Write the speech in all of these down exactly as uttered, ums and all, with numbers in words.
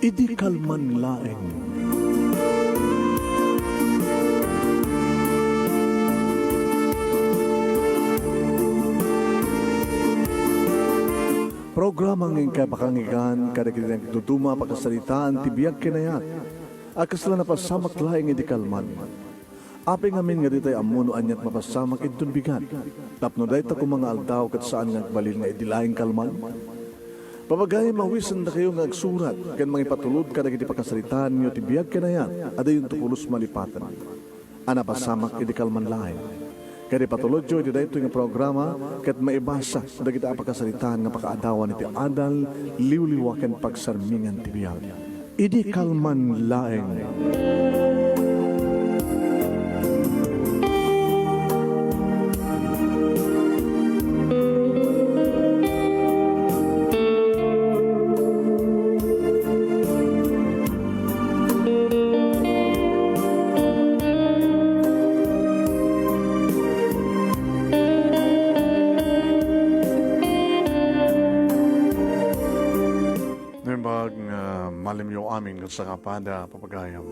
Idi kalman laeng. Programa nga inkay pakangigan kadagiti nagduduma a pakasaritaan ti biag ken ayat a kasla napasamak laeng idi kalman. Apay ngamin nga ditay ammo no aniat mapasamak inton bigat, tapno dayta koma nga aldaw ket saan nga agbalin nga idi laeng kalman? Papagayam, awisendakayo nga agsurat ken mangipatulod kadagiti pakasaritaanyo ti biag ken ayat a dayonto pulos malipaten a napasamak idi kalman laeng. Ket ipatulodyo iti daytoy nga programa ket maibasa dagiti a pakasaritaan nga pakaadawan iti adal, liwliwa ken pagsarmingan ti biag. Idi kalman laeng. Naimbag nga malimyo amin ket sakapada, papagayam.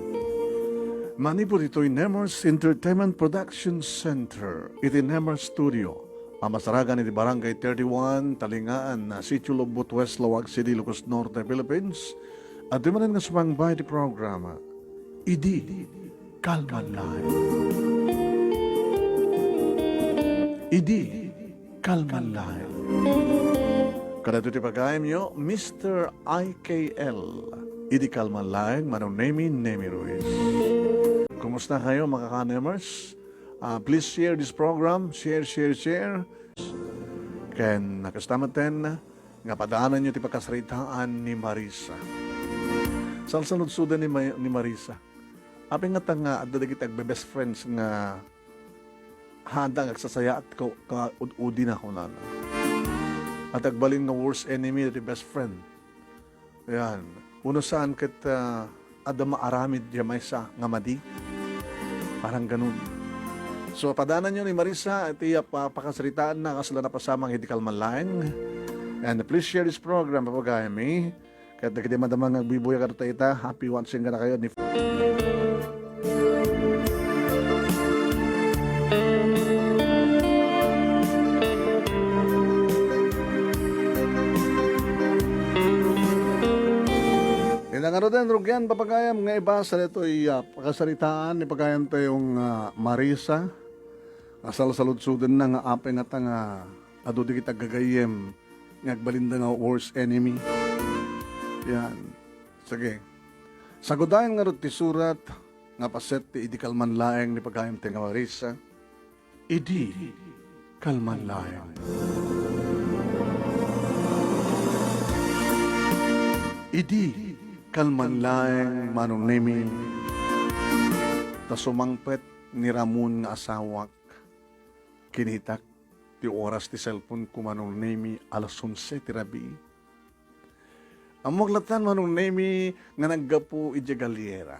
Manipud ditoy Nemers Entertainment Production Center, iti Nemers Studio, a masaragan iti Barangay thirty-one, Talingaan, Sitio Lobbot West, Laoag City, Ilocos Norte, Philippines, adda manen nga sumangbahay ti programa, Idi Kalman Laeng. Idi Kalman Laeng. Kadagitoy ti pagayamyo, Mister I K L. Idi kalman laeng, Manong Nemi, Nemi Ruiz. Kumusta kayo, mga ka-Nemers? Ah, please share this program. Share, share, share. Ken kasta met nga padaananyo ti pakasaritaan ni Marisa. Salsaludsuden ni Ma-, ni Marisa. Apay ngata nga adda dagiti agbe-best friends nga handa nga agsasayaat ko, ka ud-udina, kunana. At agbalin nga worst enemy dati best friend. Ayan. Uno saan ket, ah, adda maaramid diay maysa nga madi. Parang ganun. So, padaananyo ni Marisa, iti, ah, pa-, pakasaritaanna, kasla napasamak idi kalman laeng. And please share this program, papagayam, eh. Ket dagiti madama nga agbuybuyag kadata ita, happy watching kadakayo ni. Ita ngaruden, rugian, papagayam, nga ibasa daytoy, ah, pakasaritaan ni pagayam tayong, ah, Marisa. Asalsaludsodenna nga apay ngata nga adu dagiti aggagayyem nga agbalinda nga worst enemy. Yan. Sige. Sagudayen ngarud ti surat nga paset ti idi kalman laeng ni pagayam ti nga Marisa. Idi kalman laeng. Idi kalman laeng, Manong Nemi, ta sumangpet ni Ramon nga asawak. Kinitak ti oras ti cellphone ko, Manong Nemi, alas onse ti rabii. Ammok latta, Manong Nemi, nga naggapu idiay Galliera.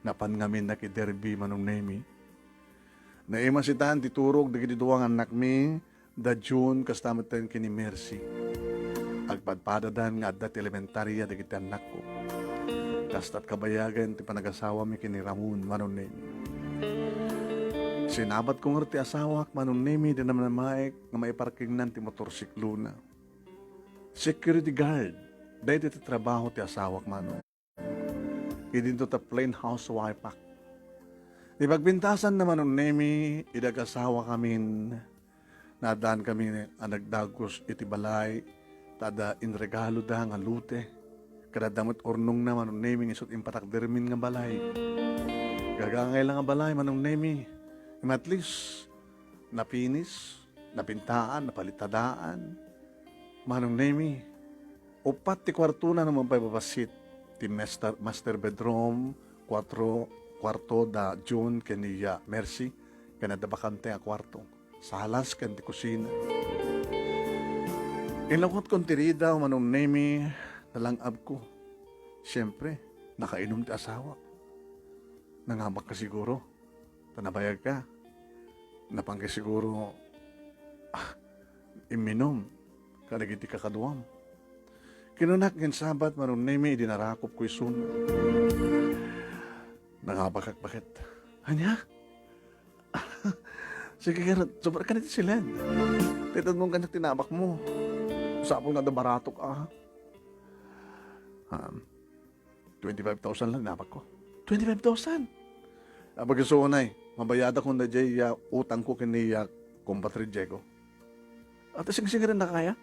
Napan ngamin a ki Derby, Manong Nemi. Naimasitan ti turog dagiti dua nga annakmi, da June, kasta metten ken ni Mercy. Agpadpadadan nga adda ti elementaria dagiti annakko. Kasta't kabayagen ti panagasawami ken ni Ramon, Manong Nemi. Sinabatko ngarud ti asawak, Manong Nemi, idi namnamaek nga maiparkingnan ti motorsiklona. Security guard daytoy ti trabaho ti asawak, Manong. Idinto ta plain housewife-ak. Ti pagpintasanna, Manong Nemi, idi agasawakamin, naaddankami a nagdagus iti balay, ta adda inregaloda nga lote. Ket adda met urnongna, Manong Nemi, nga isu't impatakdermin nga balay. Gagangay la nga balay, Manong Nemi. Ngem at least, napinis, napintaan, napalitadaan. Manong Nemi, uppat ti kuartona no mapay babassit. Ti master, master bedroom, kuatro, kuarto da June ken ni, ah, Mercy, ken adda bakante a kuarto. Salas ken ti kusina. Inlukotko ti ridaw, Manong Nemi, nalang-abko. Siempre, nakainom ti asawak. Nangabakka siguro. Ta nabayagka. Napanka siguro, ah, imminom kadagiti kakaduam. Kinunak ngem sabat, Manong Nemi, idi narakopko isuna. Nangabakak baket. Ania? Sige, garud, sumarkan iti siled. Titedmon kaniak ti inabakmo. Sapul nga adda baratok, a. Um, twenty-five thousand lang inabakko. Twenty-five thousand? Apag isu unay, mabayadakon daydiay a utangko ken ni, a, kumpadre Diego. Ata singsingirennaka aya?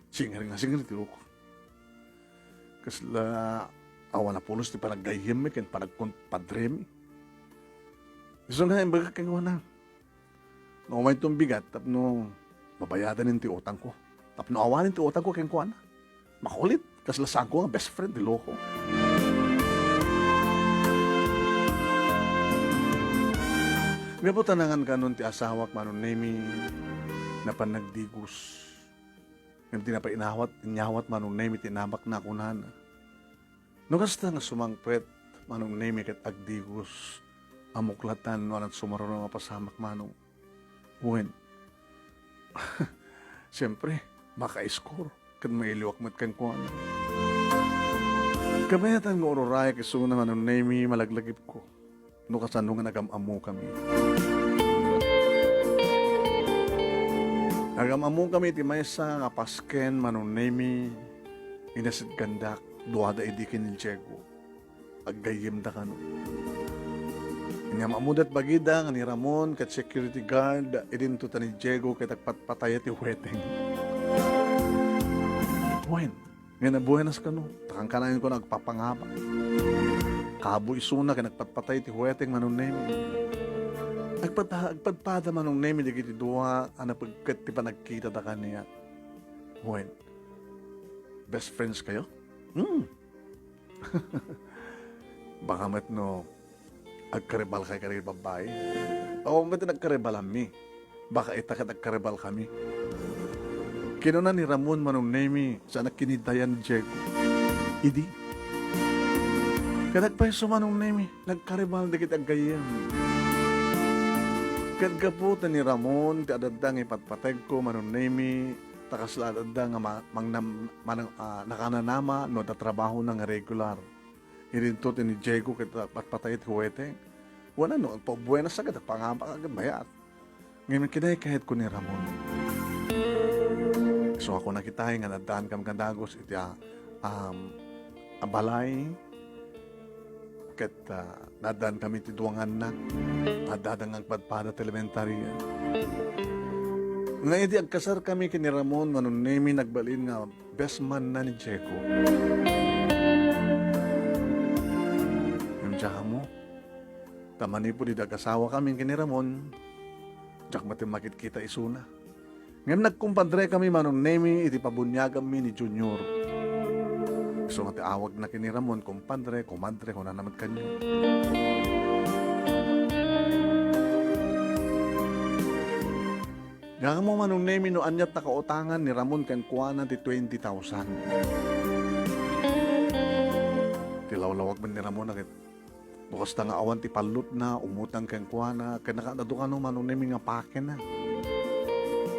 Singiren nga singiren ti lukok. Kasla awan a pulos ti panaggayyemmi ken panagkumpadremi. Isu nga imbagak kenkuana, no umayton bigat tapno mabayadan ti utangko. Tapno awanen ti utangko kenkuana. Makulit, kasla saanko nga best friend ti loko. Gapu ta nangan kanon ti asawak, Manong Nemi, napan nagdigos. Ngem di na pay inawat, inyawat, Manong Nemi, ti inabakna, kunana. No kasta nga sumangpet, Manong Nemi, ket agdigos, amuklatan no anak sumaruno a mapasamak, Manong. Wen, siempre, makaiskor ket mailiwak met kenkuana. Kabayatan nga ururayak isuna, Manong Nemi, malaglagipko no kasano nga nagam-ammokami. Nagam-ammokami iti maysa nga pasken, Manong Nemi, inasitgandak, duada idi ken ni Diego. Aggayyemda kano. Ngem ammoda ti bagida nga ni Ramon ket security guard, idinto ta ni Diego ket agpatpataya ti weteng. Wen, nga nabuenas kano, ta kankanayon kano agpapangabak. Kabu isuna ken agpatpatay ti weteng, Manong Nemi. Agpata-, agpadpada, Manong Nemi, dagiti dua a napegket ti panagkitada kaniak. Wen, best friends kayo? Hmm. Baka met no agkaribalkay kadagiti babbai. Awan met ti nagkaribalanmi. Baka ita ket agkaribalkami. Kinuna ni Ramon, Manong Nemi, saan a kinidayan ni Diego. Idi. Ket agpayso, Manong Nemi, nagkaribal dagiti aggayyem. Ket gapu ta ni Ramon ti adda nga ipatpategko, Manong Nemi, ta kasla adda nga ma-, mangnam-, manang-, ah, nakananama no adda trabahona nga regular. Idinto ti ni Diego ket patpatay ti huwete. Wen, no agpabuenas ket agpangabak ket mayat. Ngem kinaykayatko ni Ramon. So, ako nakitay nga naddaan kami nga dagus iti, ah, um, a balay. Ket, ah, naddaan kami ti duanganna. Adda nga agpadpada ti elementaria. Nga idi agkasar kami ken ni Ramon, Manong Nemi, nagbalin nga best man na ni Diego. Ngem diak ammo, ta manipud idi agasawa kami ken ni Ramon, diak met makitkita isuna. Ngem nagkumpadre kami, Manong Nemi, iti pabuniaganmi ni Junior. Isu nga ti awagna ken ni Ramon, kumpadre, kumadre, kunana met kaniak. Diak ammo, Manong Nemi, no aniat nakautangan ni Ramon kenkuana ti twenty thousand. Ti lawlawag met ni Ramon a ket no kasta nga awan ti pallotna, umutang kenkuana, ken nakaadado kano, Manong Nemi, nga pakena.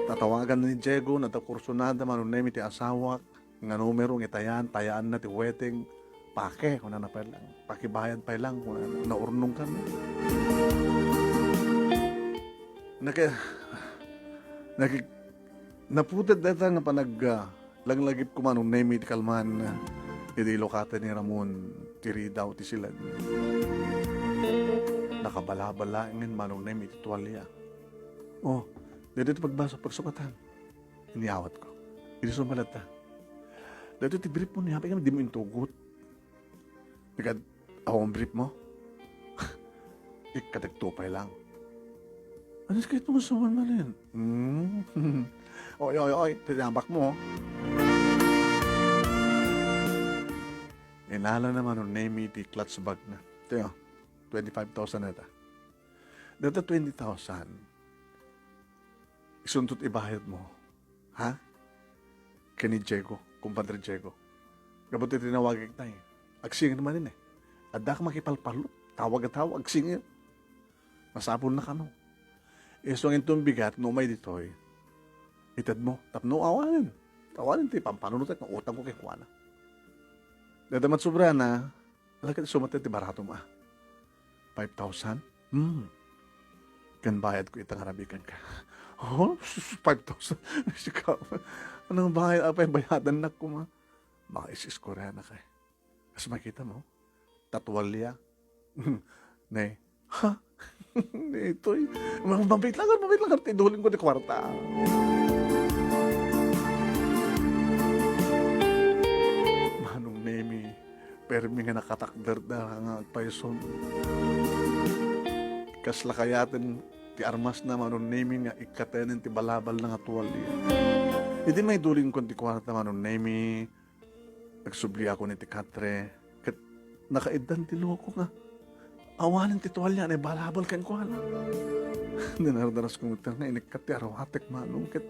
Tatawagan ni Diego, natakursonada, Manong Nemi, ti asawak, nga numero nga itayan, tayaanna ti weteng, pake, kunana pay lang, pakibayad pay lang, kunana, naurnong kami. Naki-, naki-, naputed dayta nga panag-, ah, langlagipko, Manong Nemi, iti kalman, ah, idi ilukatan ni Ramon ti ridaw ti siled. Nakabalabalaengen, Manong Nemi, ti tualia. Oh, daytoy ti pagbasa, pagsukatan. Inyawatko. Idi sumalatta. Daytoy ti brief mo, ni apay kami, di mo intugot. Nagad-, awan brief mo? Ikadagto pay lang. Ano sakit mo sa man malin? Hmm. Oy, oy, oy, tinabak mo. Inala na, Manong Nemi, ti clutch bag na. Ito yun, twenty-five thousand na ita. Data twenty thousand. Isuntot ibayad mo. Ha? Ken ni Diego, kumpadre Diego. Gapu ti tinawagek tay. Agsingir manen eh. Adda ka makipalpalot. Tawag a tawag, agsingir. Masapul na kano. Isu nga inton bigat, no umay ditoy. Ited mo, tapno awanen. Awanen ti pampanunotek nga utang ko kenkuana. Dada met sobrana, ala ket isu met ti baratom a. Five thousand? Hmm. Ken bayadko ita nga rabii kenka. Oh, five thousand? Sika, anong bayad? Apay bayadannak koma? Baka is-iskorianak ay. Kas makita mo? Tatualya. Ne. Ha? Ditoy. Ma-, mabit lang, mabit lang, ti idulingko ti kuarta. Manong Nemi, permi nga nakatakderda nga agpayson. Kasla kayaten ti armasna, Manong Nemi, nga ikkatenen ti balabalna nga tualya. Idi maidulingkon ti kuarta, Manong Nemi, agsubliakon iti katre, ket nakaiddan ti loko nga awanen ti tualya, naibalabal kenkuana. Dinardarasko met nga inikkat ti aruatek, Manong, ket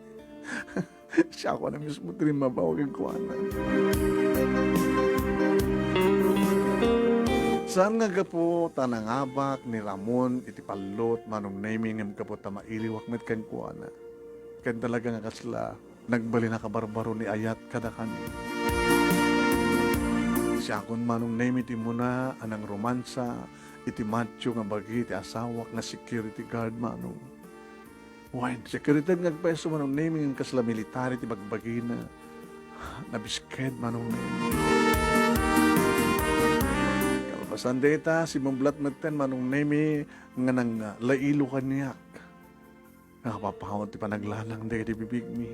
siakon a mismo ti rimmabaw kenkuana. Saan nga gapu ta nangabak ni Ramon iti pallot, Manong Nemi, ngem gapu ta mailiwak met kenkuana. Ken talaga nga kasla nagbalin a kabarbaro ni ayat kadakami. Siakon, Manong Nemi, ti immuna a nangromansa iti matio nga bagi ti asawak nga security guard, Manong. Wen, security nga agpayso, Manong Nemi, ngem kasla military ti bagbagina. Nabisked, Manong Nemi. Kalpasan dayta, simmublat metten, Manong Nemi, nga nanglailo kaniak. Nakapapawad ti panaglalang dagiti bibigmi.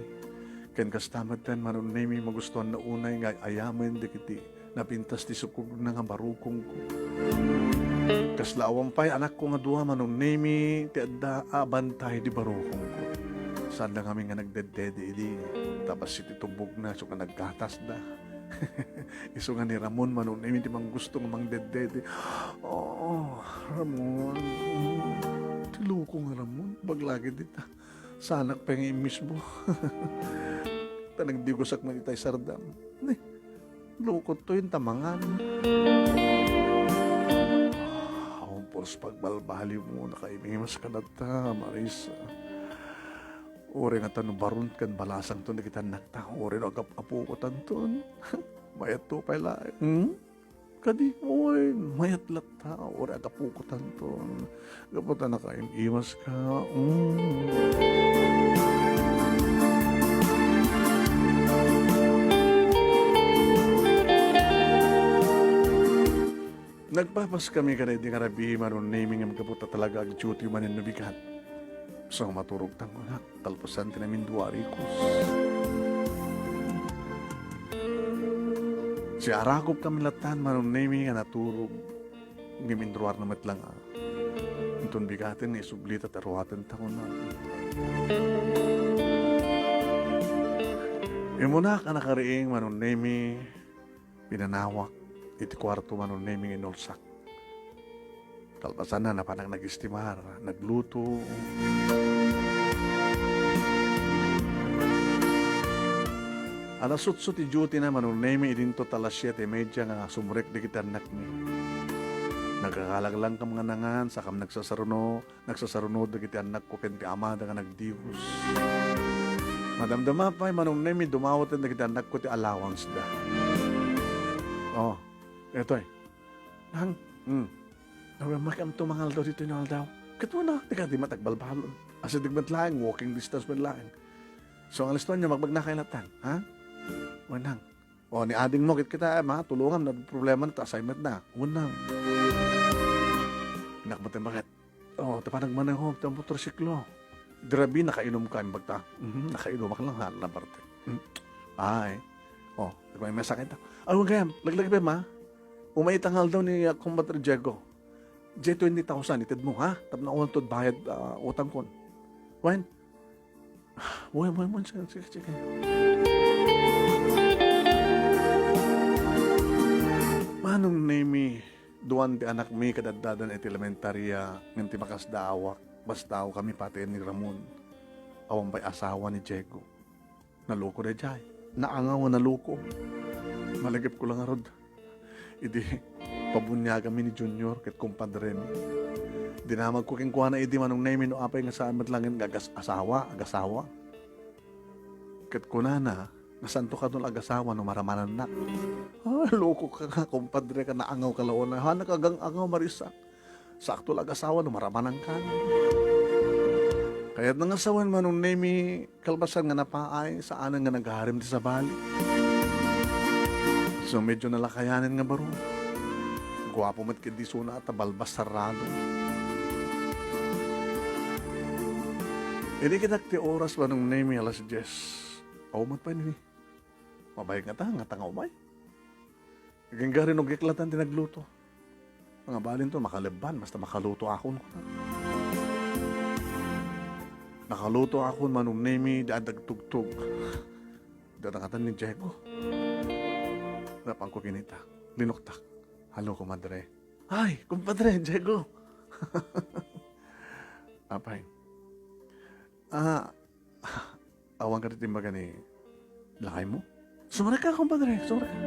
Ken kasta metten, Manong Nemi, magustuanna unay nga ay-ayamen dagiti napintas ti sukogna nga barukongko. Kasla awan pay anakko nga dua, Manong Nemi, ti adda a bantay di barukongko. Saanda ngamin nga nagdeddede idi, ta bassit ti tubbogna isu nga naggatasda. Isu nga ni Ramon, Manong Nemi, ti manggusto nga mangdeddede. Oo, Ramon. Mm, ti loko nga Ramon. Baglagid dita. Saanak pay nga immisbo. Ta nagdigosak man itay sardam. Ni, loko toy inta mangan. Ah, awan pulos pagbalbaliw mo, nakaimimas ka na ta, Marisa. Uray nga ta no baron ken balasangton dagiti annakta, uray no agap-apukotanton. Mayatto pay laeng. Hmm? Kadi, uy, mayat latta, uray agapukotanton. Gapu ta nakaim-imas ka. Mm. Nagpapas kami kada idi nga rabii, Manong Nemi, ngem gapu ta talaga agduty manen no bigat. So, maturog tangonak. Kalpasan ti namindua a rikos. Siarakop kami lattan, Manong Nemi, nga naturog. Ngem inruarna met lang a. Inton bigaten nga isublita ti aruaten ta kunana. Immunak a nakariing, Manong Nemi, pinanawak iti kuarto, Manong Nemi, nga inulsak. Kalpasanna, napanak nag-estimar, nagluto. Alas otso ti duty na, Manong Nemi, idinto ta alas siete y media nga sumrek dagiti annakmi. Nagkakalaglang kam nga nangan, sakam nagsasaruno, nagsasaruno dagiti annakko ken ti amada nga nagdios. Madamdama pay, Manong Nemi, dumawat dagiti annakko ti allowance da. Oh, etoy. Nang, hmm. Nawen makamto mangaldaw ditoy nga aldaw. Ket wen, ti kadi met agbalbalon. Asideg met laeng, walking distance met laeng. So, ang listoan niyo, magbagna kayo latan, ha? Wen, nang. O, ni ading mo, ket kita, eh, ma, tulungan na, problema na, ta assignment na. Wen, nang. Nakmatin, bakit? O, ta panagmaneho, ta motorsiklo. Dirabi, nakainom ka, imbag ta. Mhm, nakainom ka lang, ha, na parte. Mm. Ay. O, nagmay masakit ta. Ay, wen kayam, laglag pa, ma. Umay itang aldaw ni, ah, Compadre Diego. Diay twenty thousand, ited mo, ha? Tapno awan to bayad, ah, utang kon. Wen? Wen, wen, wen, sige, sige, sige. Manong Nemi, duan ti anakmi, kadaddadan iti elementaria, ngem ti makasdaawak, basta kami pati ni Ramon. Awan pay asawa ni Diego. Naloko daydiay. Naangaw nga naloko. Malagipko lang ngarud. Idi pabuniaganmi ni Junior ket kumpadremi. Dinamagko kenkuana idi Manong Nemi no apay nga saan met laeng nga agas-, asawa, agasawa. Ket kunana, Nasanto kano la agasawa no maramanannak. Ah, loko ka nga, kumpadre, ka naangaw ka la unay. Hanak agang-angaw, Marisa. Sakto la agasawa no maramanankan. Kayatna nga sawen, Manong Nemi, kalpasan nga napaay, saanen nga nagarim ti sabali. So, medyo nalakayanen nga baro. Guapo met ket isuna ta balbas sarado. Idi kitak ti oras, Manong Nemi, alas dies. Aw met pay ni. Mabayag ngata, ngata nga umay. Agingga rinugik latan ti nagluto. Nga balinto, makalebban, basta makaluto akon. Nakaluto akon, Manong Nemi, di adda agtugtog. Datangatan ni Diego. Napanko kinita. Linuktak. Hello, kumadre. Ay, kumpadre, Diego. Apay. Ah, awan ka ti imbaga ni lakay mo? Sumrek ka, kumpadre, sumrek ka.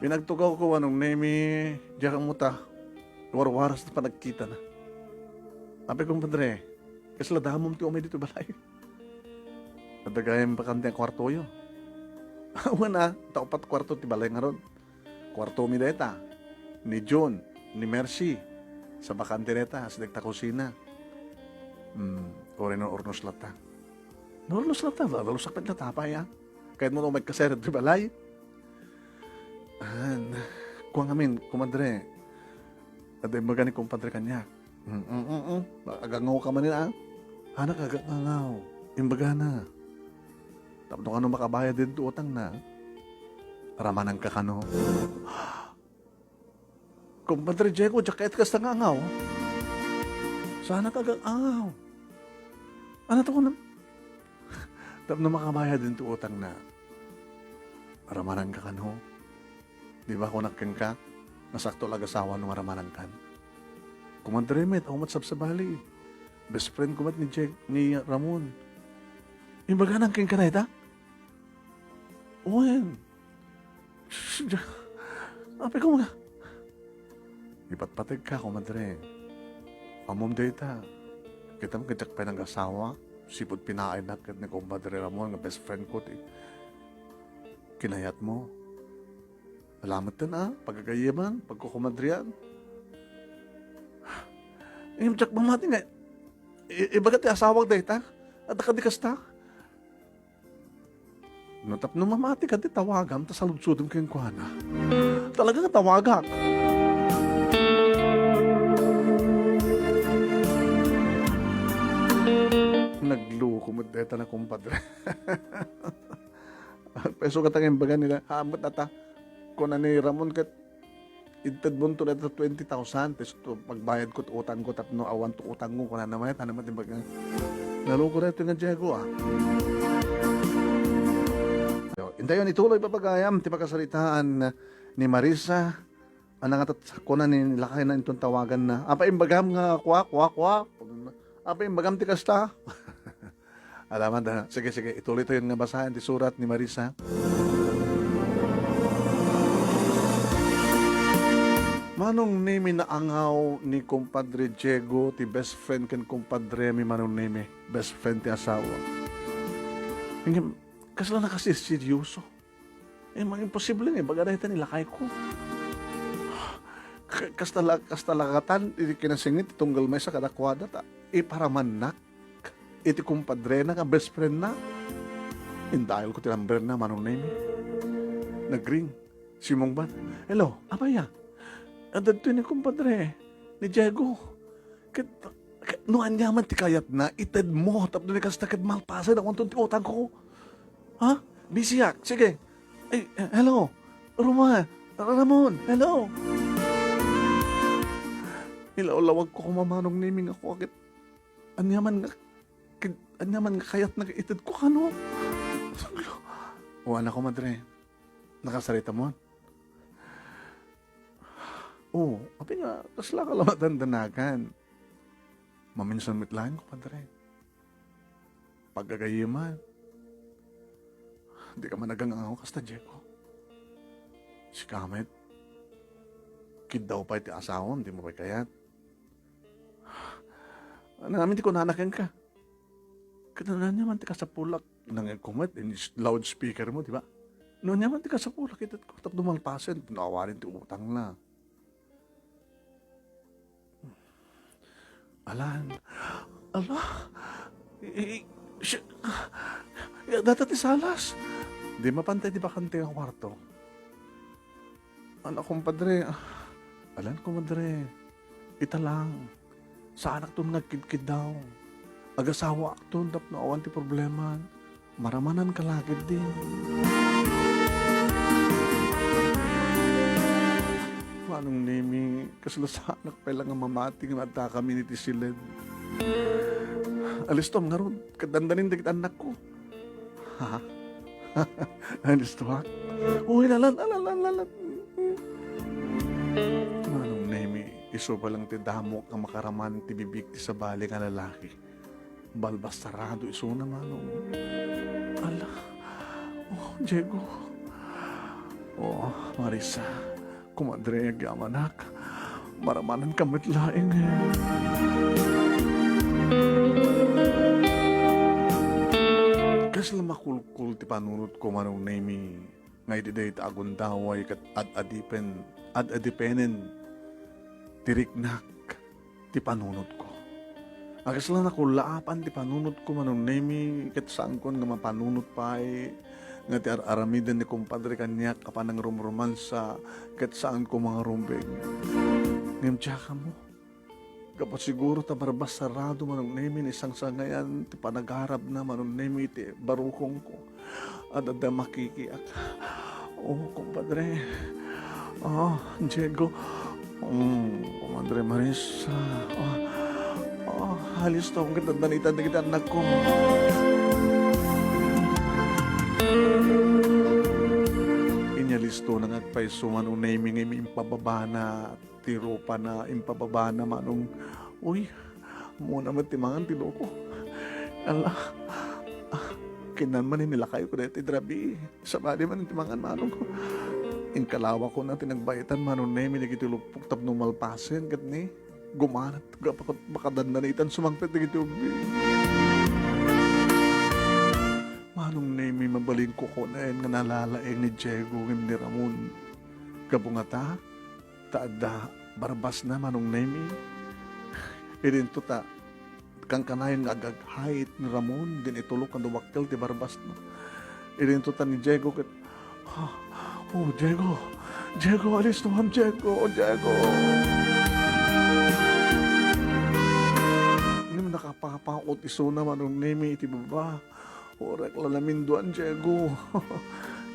Pinagtugaw ko, Manong Nemi, diak ammo ta warwaras ti panagkitana. Apay, kumpadre, kasla damom ti umay ditoy balay. Adda gayam bakante a kuartoyo. Awan a, ta upat kuarto ti balay ngarud. Kuartomi dayta, ni Jun, ni Mercy. Sa bakante dayta, sa dagta kusina. Hmm, uray no urnos latta. No urnos latta, lalusak met latta, apay a. Kayat mo no umayka sa ditoy balay. Ah, kuan ngamin, kumadre. Adda imbaga ni kumpadre kaniak. Mm, mm, mm, mm. Agangaw ka manen, a? Hanak agangaw. Imbagana. Tapno kano makabayad ditoy utangna. Ramananka kano. Kumpadre Diego, diak kayat kasta nga angaw. Saanak agangaw. Ania ti kunam? Tapno makabayad ditoy utangna. Ramananka kano. Di ba kunak kenka, nasakto la agasawa no maramanankan? Kumadre met, awan met sabsabali. Best friend ko met ni Jeg-, ni Ramon. Imbaganak kenka dayta? Wen. Shh, apay ko nga. Ipatpategka, kumadre. Ammom dayta. Kitam, ket diak pay nagasawa. Sipud pinaaynak ket ni Kumpadre Ramon nga best friend ko ti kinayatmo. Ala metten a, pagagayyeman, pagkukumadrian. Ngem diak mamati nga i-, ibaga ti asawak dayta. Adda kadi kasta? No tapno mamati kadi, tawagam ta saludsodem kenkuana. Talaga nga tawagak. Nagloko met dayta na, kumpadre. Peso kata nga imbaga nila, "Haan met ata," kuna ni Ramon, ket "Itedmonto dayta twenty thousand pesos to, pagbayad ko ti utangko tapno awan to utangko," kunana met, ania met imbaga. Naloko daytoy nga Diego, a. Intayon, ituloy, papagayam, ti pakasaritaan ni Marisa. Ania nga tat-, kuna ni lakayna inton tawaganna. Apay imbagam nga kuak, kuak, kuak? Apay imbagam ti kasta? Alaman da. Sige, sige. Ituloy tayo nga basaen ti surat ni Marisa. Manong Nemi, naangaw ni Kumpadre Diego, ti best friend ken kumpadre mi, Manong Nemi. Best friend ti asawa. Ngem, kasla nakasisiryoso. Eh, imposible nga ibaga dayta ni lakayko. Ka-, kasta la-, kasta la katan, iti kinasingit ti tunggal maysa kadakuada, ta iparamannak iti kumpadrena nga best friendna. Indayalko ti numberna, Manong Nemi. Nagring. Simmungbat. "Hello, apay a?" "Adda ditoy ni kumpadre, ni Diego. Ket, ket no aniaman ti kayatna, itedmo, tapno ni kasta ket malpasen, awanton ti utangko." Ha? Busyak. Sige. Ay, eh, hello. Roma. Ramon. Hello. Ilawlawagko koma, Manong Nemi, nga kua ket aniaman nga, ket aniaman nga kayatna nga itedko kano. O, ania, kumadre. Nakasaritam? O, apay nga, kasla ka la madandanagan? Maminsan met laeng, kumadre. Pagagayyeman. Dika man agangaw kasta, Diego. Sika met, kiddaw pay ti asawam, dimo pay kayat. Ania ngamin ti kunana kenka? Ket no ania man ti kasapulak, nangegko met in loudspeaker mo, di ba? No ania man ti kasapulak, itedko tapno malpasen, no awanen ti utangna. Alan, ala, i-, i-, si-, ya, data ti salas. Di mapantay ti bakante nga kwarto. Ala, kumpadre, ah, alan, kumadre, ita lang. Saanakton nga agkidkiddaw. Agasawaakton tapno awan ti problema. Maramananka la ketdi. Manong Nemi, kasla saanak pay la nga mamati nga adda kami iti siled. Alistom ngarud, ket dandanin dagiti annakko. Ha? Alistom, ha? Uy, lalan, lalan, lalan. Manong Nemi, isu pa lang ti damok nga makaraman ti bibig ti sabali nga lalaki. Balbasarado isuna, Manong. Ala. Oh, Diego. Oh, Marisa. Kumadre, agyamanak. Maramanan ka met laeng. Kasla makulkol ti panunotko, Manong Nemi, nga idi dayta a gundaway ket ad-adipen, ad-adipenen ti riknak ti panunotko. Kasla nakullaapan ti panunotko, Manong Nemi, ket saankon nga mapanunot pay nga ti ar-aramiden ni kumpadre kaniak a panangrumromansa ket saanko mangarumbeng. Ngem diak ammo, gapu siguro ta barbasarado, Manong Nemi, ni sangsangayan ti panagarabna, Manong Nemi, iti barukongko. Adda makikiak. Oh, kumpadre. Oh, Diego. Mm, Kumadre Marisa. Oh, oh, alisto, ket dandanita dagiti annakko. Inyalisto na nga agpayso, Manong Nemi, nga impababana ti rupana, impababana, Manong. Uy, ammona met ti mangan ti loko. Ala, ah, kinnan man ni lakayko daytoy rabii. Sabali man ti mangan, Manong. Inkalawakon ti nagbaetan, Manong Nemi, dagiti luppok tapno malpasen, ket ni, gumanat, gapu ket makadannanitan sumangpet dagiti ubing. Manong Nemi, mabalinko kunen nga nalalaeng ni Diego ngem ni Ramon. Gapu ngata, ta adda barbasna, Manong Nemi. Idinto ta kankanayon nga agaghait ni Ramon, din itulok nga dumakkel ti barbasna. Idinto ta ni Diego ket, "Ah, oh, Diego, Diego, alisto man, Diego, Diego." Ngem nakapapaut isuna, Manong Nemi, iti baba. Uray la naminduan, Diego.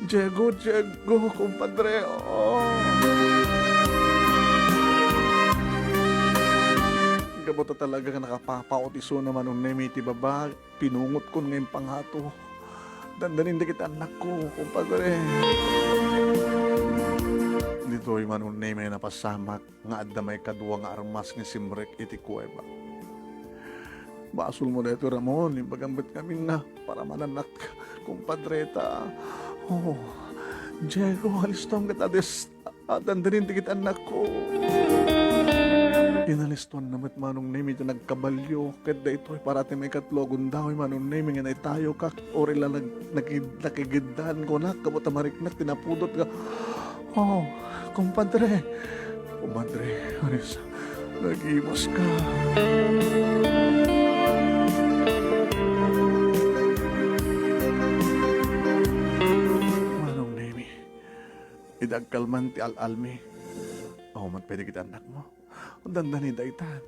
Diego, Diego, kumpadre, oh. Gapu ta talaga nga nakapapaut isuna, Manong Nemi, iti baba, pinungotkon nga impangato. Dandanin dagiti annakko, kumpadre. Ditoy, Manong Nemi, napasamak nga adda maikadua nga armas nga simrek iti kuweba. Basolmo daytoy, Ramon, imbagam met ngamin nga paramanannak, kumpadre, ta. Oh, Diego, alistom ket ades-, dandanin dagiti annakko. Inalistoanna met, Manong Nemi, ti nagkabalio, ket daytoy para ti maikatlo a gundaway, Manong Nemi, nga naitayokak, uray la nag-, nakid-, nakigiddan kunak, gapu ta mariknak ti napudot nga Oh, kumpadre. Kumpadre, Marisa, nagimas ka. Manong Nemi, idi agkalman ti al-almi, awan met pay dagiti annakmo. Dandani daytan.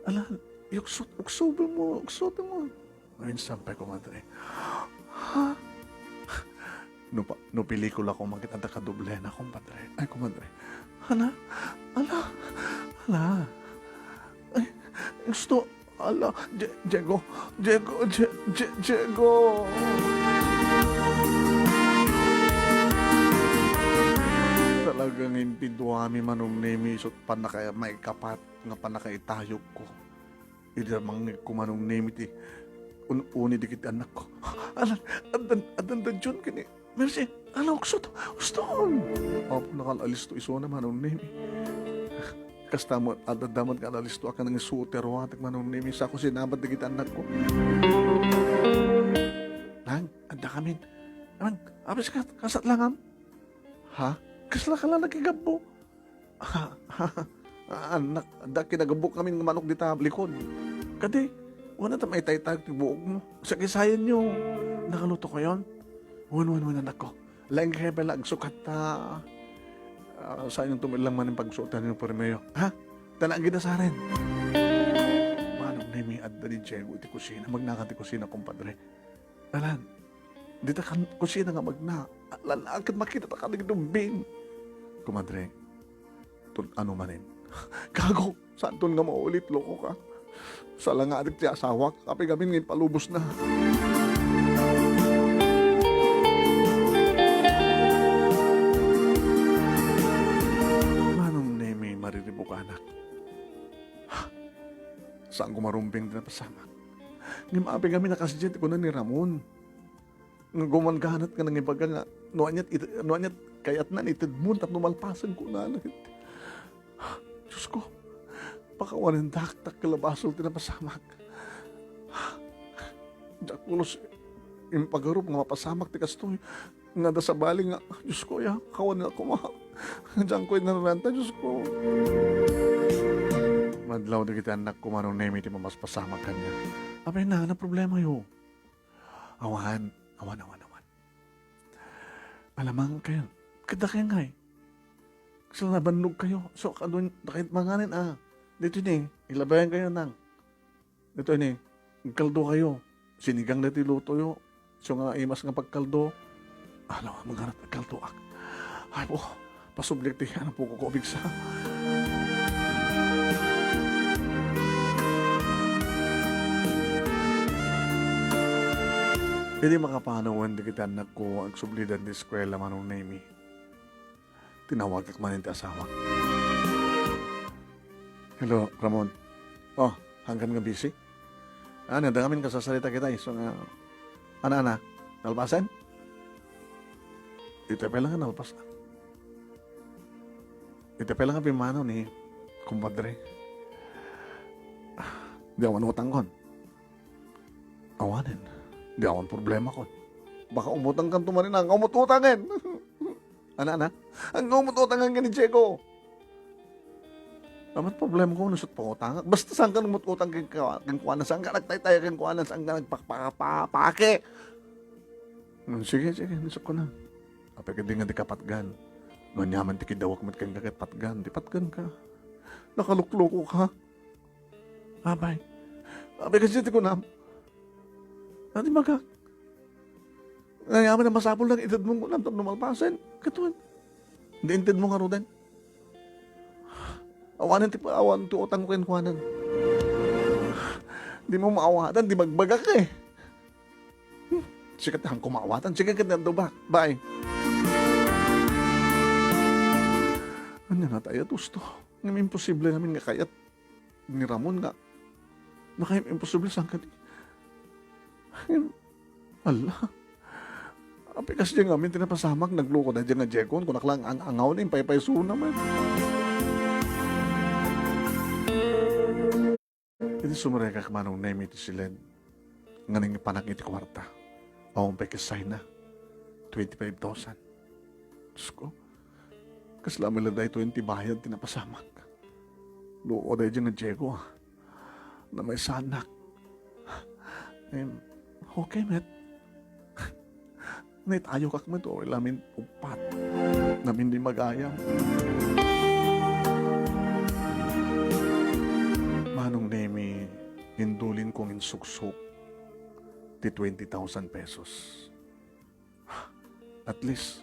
Ala, yuksot, uksobenmo, uksobenmo. Minsan pay, kumpadre. Ha? No pa-, no pelikula koma ket adda kadoblena, kumpadre. Ay, kumpadre. Hala? Ala? Ala? Ay, gusto. Ala, Die-, Diego. Diego, Die-, Die-, Diego. Talaga nga impiduami, Manong Nemi, isut' pannaka-, maikapat nga pannakaitayogko. Idi mangngegko, Manong Nemi, ti un-uni dagiti annakko. Alan, addan, addan da John ken ni Mercy. Alan, uksot, uston! Apo, nakal-alisto isuna, Manong Nemi. Kasta met, adda met nga nalisto a ken nangisuot ti aruatek, Manong Nemi, sa kusina met dagiti annakko. Nang, adda kamin. Nang, apis ka, kasat langam? Ha? Kasla ka la nagigabbo? Ha? Ha? Annak, adda kinagabbo kamin nga manok dita likod. Kadi, wala ta maitaytayag ti buokmo. Sagisayanyo. Nakaluto kayon? Wen, wen, wen, annakko. Laeng kaya pala agsukat ta, ah, saan yung tumillang man yung pagsuotan yung permeyo? Ha? Tana, agidasaren. Manong Nemi, adda ni Diego iti kusina. Magnakan ti kusina, kumpadre. Alan, dita kan kusina nga magna. Alan, agkat makita ta kadig dumbing. Kumadre, Ton, ano manen? Gago, saanton nga maulit, loko ka. Salangadik ti asawak, apay gamin nga impalubosna. Manong Nemi, mariribukanak. Saanko marumbeng ti napasamak. Ngem apay gamin a kasdiay ti kuna ni Ramon. Nga gumangganat nga nangibaga nga no aniat it-, no aniat kayatna itedmo tapno malpasen, kunana. Diosko, pakawanendak ta ket la basol ti napasamak. Diak pulos impagarup nga mapasamak ti kastoy. Nga adda sabali nga, Diosko, ya, kawanen a koma. Dianko inaranta, Diosko. Madlaw dagiti annakko, Manong Nemi, ti mamaspasamak kaniak. Apay na, ano problemayo? Awan, awan, awan, awan. Alamang kayo. Kada kayo ngay. Sila nabannog kayo. So, kadun, dakit manganin, ah. Dito ni, ilabayan kayo nang. Dito ni, kaldo kayo. Sinigang na ti luto yo. So nga imas nga pagkaldo. Ano, mangarat kaldo ak. Ay po, pasublik ti, ano po, kukubig sa. Idi makapanawen dagiti annakko, agsublidan ti eskuela, Manong Nemi. Tinawagak manen ti asawak. Hello, Ramon. Oh, hanggan nga busy? Ah, nadda ngamin kasasarita kita, eh. So nga, ana, ana, nalpasen? Iti pay lang nga nalpas. Iti pay lang nga pimmanaw ni kumpadre. Di awan utangkon. Awanen. Di awan problemakon. Baka umutangkan tumanin nga umut-utangen. Ana, ana? Ang umut-utangen ken ni Diego. Amat problemako, nasut pangutangak. Basta saan ka umut-utang ken ka-, kenkuana, saan ka nagtaytay kenkuana, saan ka nagpakpakapake. Hmm, sige, sige, nasut ko na. Apay kadi nga di ka patgan? No aniaman ti kidawak met kenka ket patgan, di patgan ka. Nakalukloko ka. Apay. Apay kasi ti kunam. Adi magak. Nga amin a masapul lang itedmo kunam tapno malpasen. Katuan. Di intedmo nga ruden. Awanen ti, awan ti utang ko kenkuanan. Di mo maawatan, di magbagak eh. Hmm. Sige, tahan ko maawatan. Sige, kita to ba? Bye. Anya na tayo, Tusto? Ngem imposible ngamin nga kayat ni Ramon nga, nakayam imposible saan kadi. Ala. Apikas di ngamin ti napasamak, nagluko na di nga Diego, kunak lang ang angaw na impaypaysona man. Iti sumrekak Manong Nemi ti siled nga nangipanak iti kuarta. Awan pay kessayna. Twenty-five thousand. Diyos ko, kasla met la daytoy ti bayad ti napasamak. Luko daydi nga Diego, ah. Namaysanak. Em, okay met. Naitayokak met, o, ilamin uppat. Namin di magayam. Manong Nemi, indulin kong insuksok ti twenty thousand pesos. At least,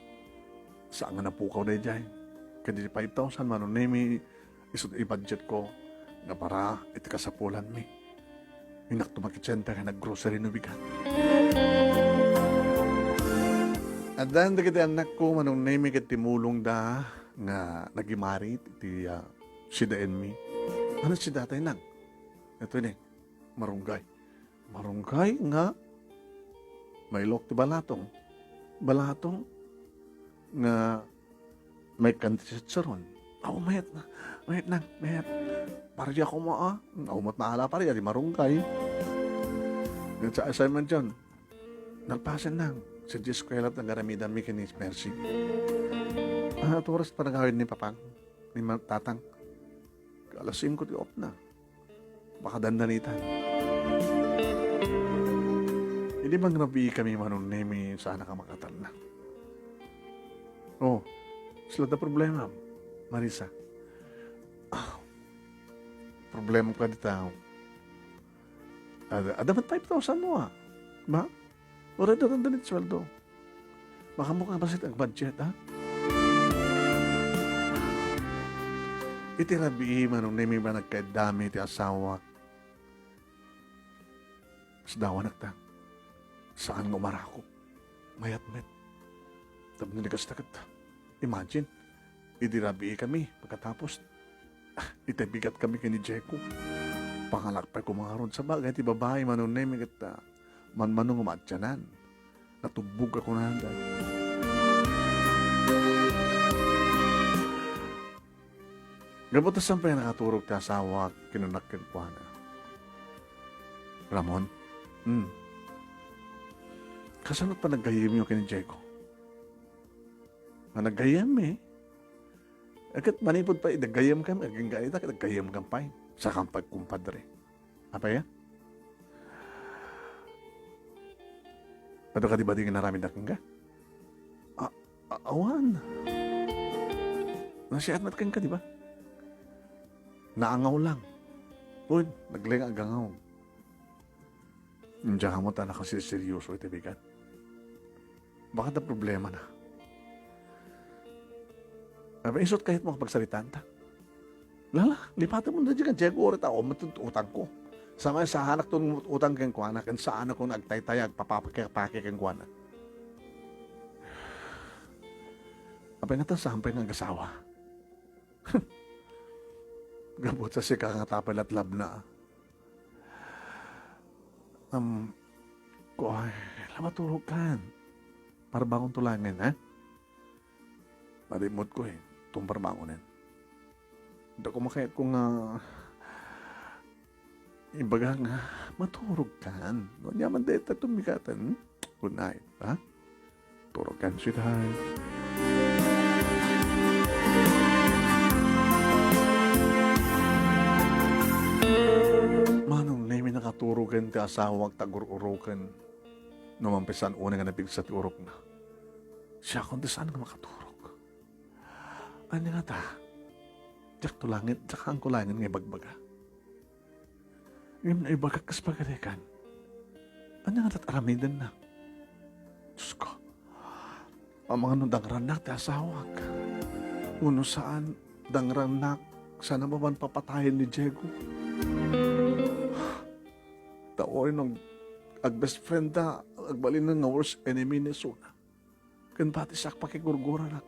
saan nga napukaw daydiay. Kadi five thousand, Manong Nemi, isu ti i-budget ko nga para iti kasapulanmi. Innak tumakit center nga nag-grocery no bigat. Addan dagiti annakko, Manong Nemi, ket timulongda nga nagimarit iti, ah, sidaenmi. Ano si datay nang? Ito ni, marunggay. Marunggay nga mailok ti balatong. Balatong nga maikkan ti chicharon. Aw, mayat na. Mayat, Nang, mayat. Paria koma, a. Awan met maala, paria, di marunggay. Ngem sa assignment diay, nalpasen, Nang. Sadiay eskuela ti agaramidanmi ken ni Mercy. Ania ti oras panagawidmi, Papang, ni Ma-, Tatang? Alas singko ti opna. Baka dandanitan. Idi mangrabiikami, Manong Nemy, saanak a makatalna. O, kasla ti problemam, Marisa? A, problemam kadi ta, adda, adda met five thousand mo, a. Ba? Uray dandani ti sueldo. Makaammoka a bassit agbudget, a? Iti rabii, Manong Nemy, a panagkaiddami ti asawak, sadawanak ta. Saan nga umarakop. Mayat met. Tapno di kasta ket, imagine, idi rabiikami, pagkatapos, ah, iti bigatkami ken ni Jeko. Pangalak pay koma ngarud. Sabagay, ti babai, Manong Nemy, ket, ah, manmano nga maatianan. Natubbog a kunada. Gapu ta saan pay nakaturog ti asawak, kinunak kenkuana, "Ramon, hmm, kasano ti panaggayyemyo ken ni Jeko?" "Panaggayyemmi? Ket manipud pay idi aggayyemkami, agingga ita ket aggayyemkami pay. Saan pay, kumpadre?" Apay a? Adu kadi bading nga inaramidna kenka? A-, a-, awan. Nasiat met kenka, di ba? Naangaw lang. Wen, naglenga agangaw. Diak ammo ta nakaserseryoso iti bigat. Baka adda problemana. Apay, isu ti kayatmo nga pagsaritanta? Lala, lipatenmo daydiay ken Jeko, uray ta awan met utangko. Sa may saanak ti utang kenkuana, ken saanak nga agtaytay agpapakipake kenkuana. Apay ngata, saan pay nga agasawa? Gapu ta sika ngata pay latlabna. Am, kuan, la maturogkan. Parbangonto laengen, ha? Madimmotko, eh, ti parbangonen. Dako makayatko nga ibaga nga maturogkan. No, aniaman dayta ti bigat, hmm? Good night, ha? Turogkan, sweetheart. Manong Nemy, nakaturogen ti asawak ta gur-uroken. No mampisan unay nga napigsa ti urokna. Siakon ti saan nga makaturog. Ania ngata? Diakto laengen, diak laengen nga ibagbaga. Ngem no ibagak kas pagarigan, ania ngata ti aramidenna? Diosko, amangan no dangrannak ti asawak. Wenno saan, dangrannak, saan a mapan papatayen ni Jeko. Ta uray no ag-, ag-best friend ta, agbalinen nga worst enemy ni isuna. Ken pati siak, pakigurguranak.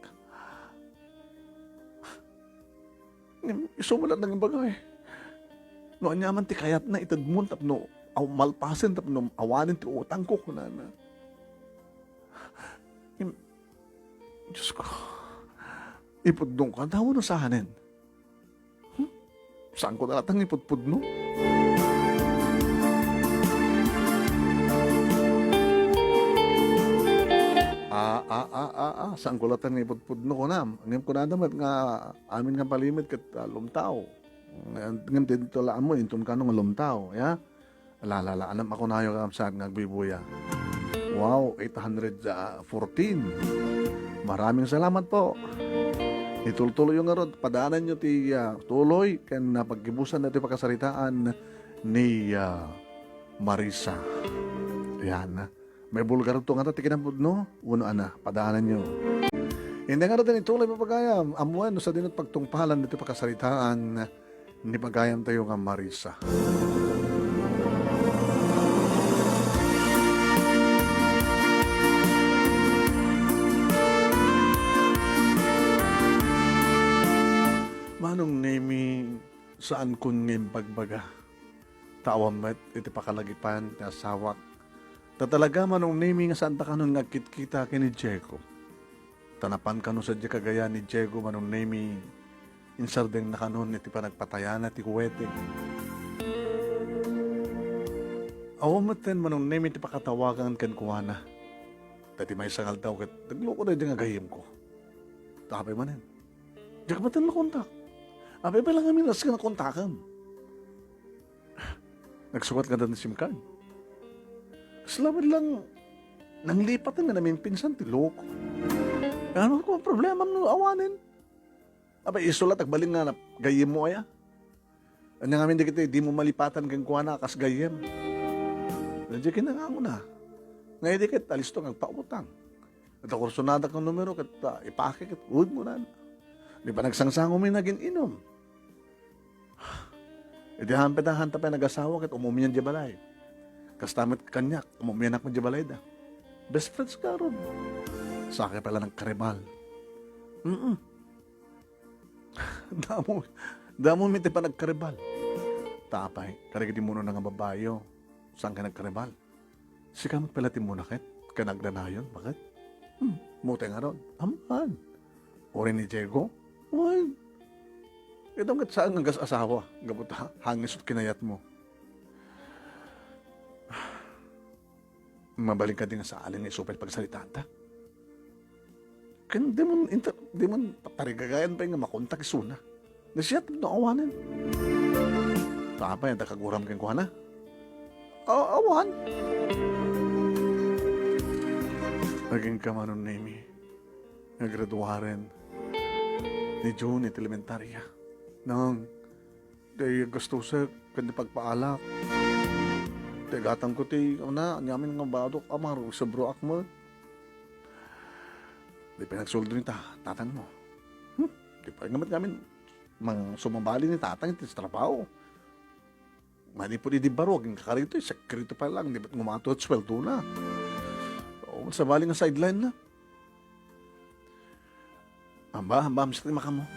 Ngem isu met laeng ti imbaga, eh. No aniaman ti kayatna, itedmon tapno aw-, malpasen tapno awanen ti utangko, kunana. Ngem, Diosko, ipudnongka ta wenno saanen? Hmm? Saanko latta nga ipudpudno? A, a, a, a, a, saanko latta nga ipudpudno, kunam. Ngem kunada met nga amin nga palimed ket, ah, lumtao. Ngem, ngem ditoy la ammo, inton kano nga lumtao, ya? La, la, la, anam a kunayo, kakabsat, nga agbubuya. Wow, eight hundred fourteen. Maraming salamat po. Itultuloyyo ngarud, padaananyo ti, ah, tuloy ken, ah, paggibusan daytoy pakasaritaan ni, ah, Marisa. Ayan. Maibulgarto ngata ti kinapudno? Wenno ania, padaananyo. Inday ngarud, ituloy, papagayam. Ammoen no sadino ti pagtungpalan daytoy pakasaritaan ni pagayamtayo nga Marisa. Manong Nemy, saankon nga imbagbaga. Ta awan met iti pakalagipan ti asawak. Ta talaga, Manong Nemy, nga saanta kanon nga agkitkita ken ni Jeko. Ta napan kano sadiay kagayan ni Jeko, Manong Nemy, Insardengna kanon iti panagpatayana ti kuwete. Awan metten, Manong Nemi, ti pakatawagan kenkuana. Ta ti maysa nga aldaw ket nagloko daydi nga gayyemko. Ta apay manen? Diak metten nakontak. Apay pay la ngamin a sika nakontakem? Nagsukat ngata ti SIM card. Kasla met lang nanglipat nga namimpinsan ti loko. Ano ko problemam no awanen? Apay, isu la ti agbalin nga nap-, gayyemmo aya? Ania ngamin dagiti dimo malipatan kenkuana a kas gayyem? Diay kinangangona. Nga idi ket alisto nga agpautang. Ket ta kursonadak nga numero ket, ah, ipaakek ket udmo na. Di panagsangsangomi nga agin-inum. Iti hampet a hanta pay nagasawa ket umumian diay balay. Kasta met kaniak, umumianak met diay balayda. Best friends ngarud. Sakay pay la nagkaribal. Mm. Damo, damo mi ti panagkaribal. Ta apay, kadagiti munona nga babayo, saan ka nagkaribal? Sika met pay la ti muna ket, ken agdanayon, baket? Hmm, mutay ngarud. Amman. Uray ni Diego? Uy, itam ket saan nga agas-asawa, gapu ta hangis ti kinayatmo. Mabalin kadi nga saan nga isu pay ti pagsalitaanta? Ken dimon inter-, dimon tarigagayan pay nga makontak isuna. Nagsiyat no awanen. Ta apay, adda kaguram kenkuana? A-, awan. Agingga, Manong Nemi, nga graduaren ni June iti elementaria. Nang, Ti aggastusek ken ti pagpaalak. Ti agatangko ti, una, aniamin nga badok, amar, sobroak met. Di pay nagsueldo ni ta-, tatangmo. Hmm? Di pay nga met ngamin mang sumabali ni tatang iti trabaho. Manipud idi baro, agingga karito, eh, sekreto pay lang, di met ngumato ti sueldona. O, sabali nga sideline na. Amba, amba, amsek ti makaammo.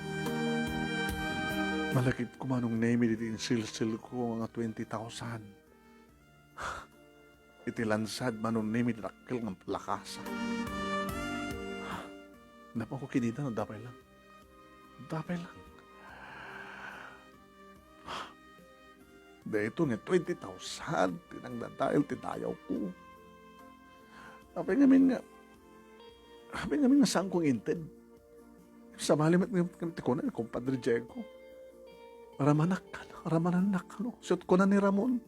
Malakipko, Manong Nemi, diti insilsilko nga twenty thousand. Iti lansad, Manong Nemi, ti dakkel nga lakasa. Napanko kinita no adda pay lang. Adda pay lang. Daytoy nga twenty thousand ti nangdadael ti dayawko. Apay ngamin nga, apay ngamin nga saanko nga inted? Sabali met nga, nga ti kuna ni Compadre Diego. Ramanak, ramanak, no? Siya ti kuna ni Ramon.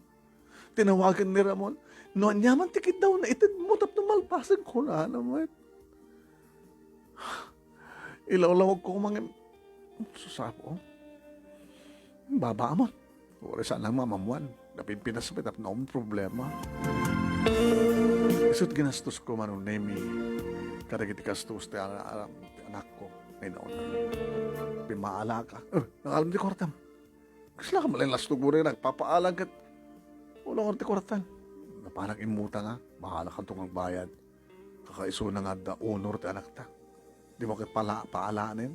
Tinawagan ni Ramon. No aniaman ti kiddawna, itedmo tapno malpasen, kunana met. Ilawlawagko koma ngem, susapo. Baba amon. Uray saan lang mamammuan. Napimpinas pay tapno awan problema. Isu't ginastosko, Manong Nemi, kadagiti gastos ti ana-, ana-, ti anakko. Ay, nauna. Pimaalaka. Eh, nakalem ti kuartam. Kasla ka malinlastog uray nagpapaalan ket ulo nga ti kuartan. Napanak immutang a, bahala kanto nga agbayad. Kakaisuna nga adda honor ti anakta. Dimo ket pala-, paalanen.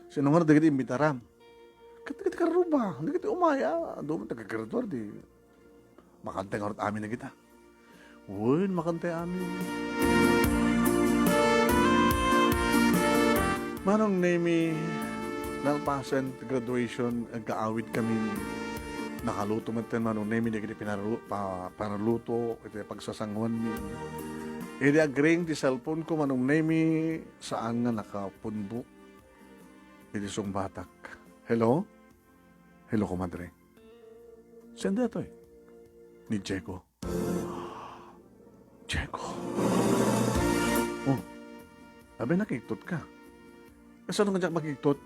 Sino nga dagiti imbitaram? Ket dagiti karruba, dagiti umay a, adu met ti agagraduar, di makantay ngarud amin dagita. Wen, makantay amin. Manong Nemi, nalpasen ti graduation, agkaawid kami. Nakaluto met ten Manong Nemi dagiti pinaru-, pa-, panaluto iti pagsasanguanmi. Idi agring ti cellphone ko, Manong Nemi, saan nga nakapunbok iti sungbatak. Hello? Hello, kumadre. Saan daytoy? Ni Diego. Diego. Oh, abi, nakigtot ka. Kasano nga diak makigtot?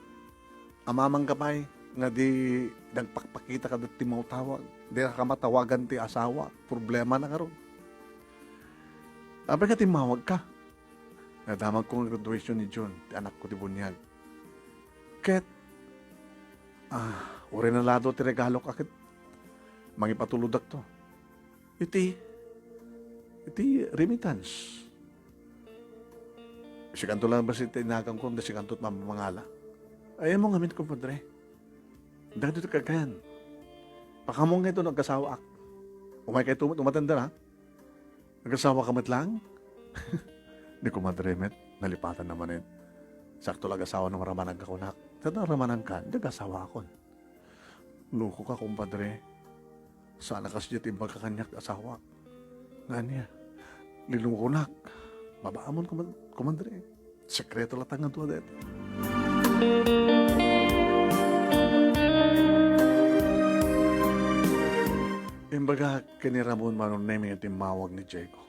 Amamang ka pay nga di nagpakpakita kada timmawtawag. Di ka matawagan ti asawa. Problema na ngarud. Abi nga timmawag ka. Nadamagko nga graduation ni June, ti anakko ti buniag. Ket, ah, uray nalado ti regaloka ket mangipatulodakto. Iti, iti remittance. Sikanto lang basta ti inaganko, sikanto ti mamamangala. Ay, mo ngamin, kumpadre. Dagito ti kakayan. Pakaammo nga ito no agasawaak. Umay ka ito, umatender, ha? Agasawa ka met lang? Ni kumadre met, nalipatan na manen. Sakto la agasawa no maramanag ka kunak. Ita ta ramanankan, diak asawakon. Loko ka, kumpadre. Saan a kasdiay ti imbaga kaniak ti asawak. Nga ania, linukonak. Babaamon, kuman-, kumadre. Sekreto latta nga dua dayta. Imbaga ken ni Ramon, Manong Nemi, nga timmawag ni Diego.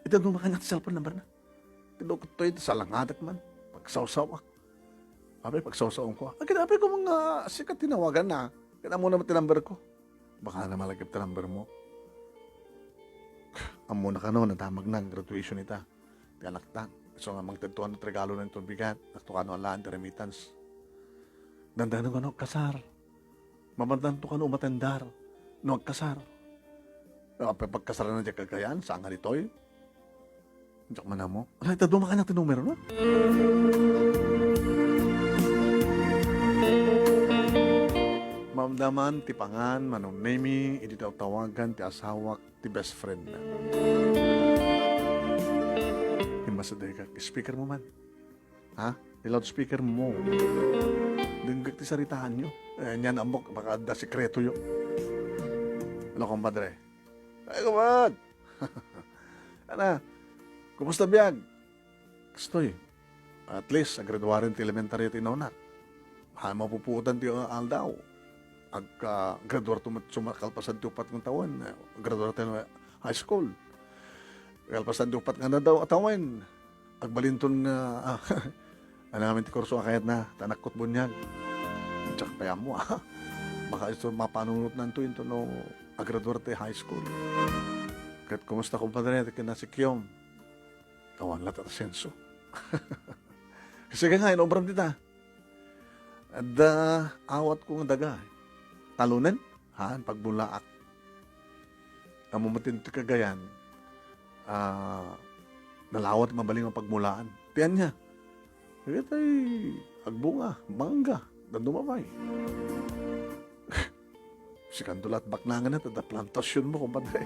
Ita duma kaniak ti cellphone number na. Ti lukot toy, iti salangadak man. Pagsawsawak. Apay, pagsawsawak ko. Akin, apay ko nga sika tinawagan na. Ken ammona met ti number ko. Baka na malagip ti number mo. Ammona kano, nadamagna nga graduation ita ti anakta. Isu nga mangted to kano ti regalo na inton bigat, dakto kano alaen ti remittance. Dandanon kano agkasar. Mabandanto kano umatendar no agkasar. Apay pagkasaran na diak kagayan, saan nga ditoy? Diak man ammo. Ala, ita duma kaniak ti numero na. Maamdaman ti pangan, Manong Nemi, idi tawtawagan ti asawak ti best friend na. Immasideg ka, speaker mo man. Ha? I-loudspeaker mo. Denggek ti saritaanyo. Eh, niyan ammok, baka adda sekretoyo. Hello, kumpadre. Ay, kumad! Ana, kumusta biag? Kastoy, at least, agraduaren ti elementary ti inauna. Ha, mapupuotan ti aldaw. Agka, graduar to met suma-, kalpasan ti upat nga tawen, eh, graduar tayo high school. Kalpasan ti upat nga nadaw a tawen, agbalinton nga, ah, anamin ti kurso a kayatna, ta nakkot buniag. Diak pay ammo, ah. Baka isu mapanunotnan to, into no, agraduar ti high school. Ket kumusta, kumpadre, ti kinasikyom? Awan latta ti asenso. Sige nga, inobram dita. Adda awatko nga daga. Talonen? Haan, pagmulaak. Ammom ti Cagayan, ah, nalawat mabalin nga pagmulaan. Ti ania? Dagitay agbunga, mangga, dadduma pay. Sikanto la't baknangan ita, ta plantasyonmo, kumpadre.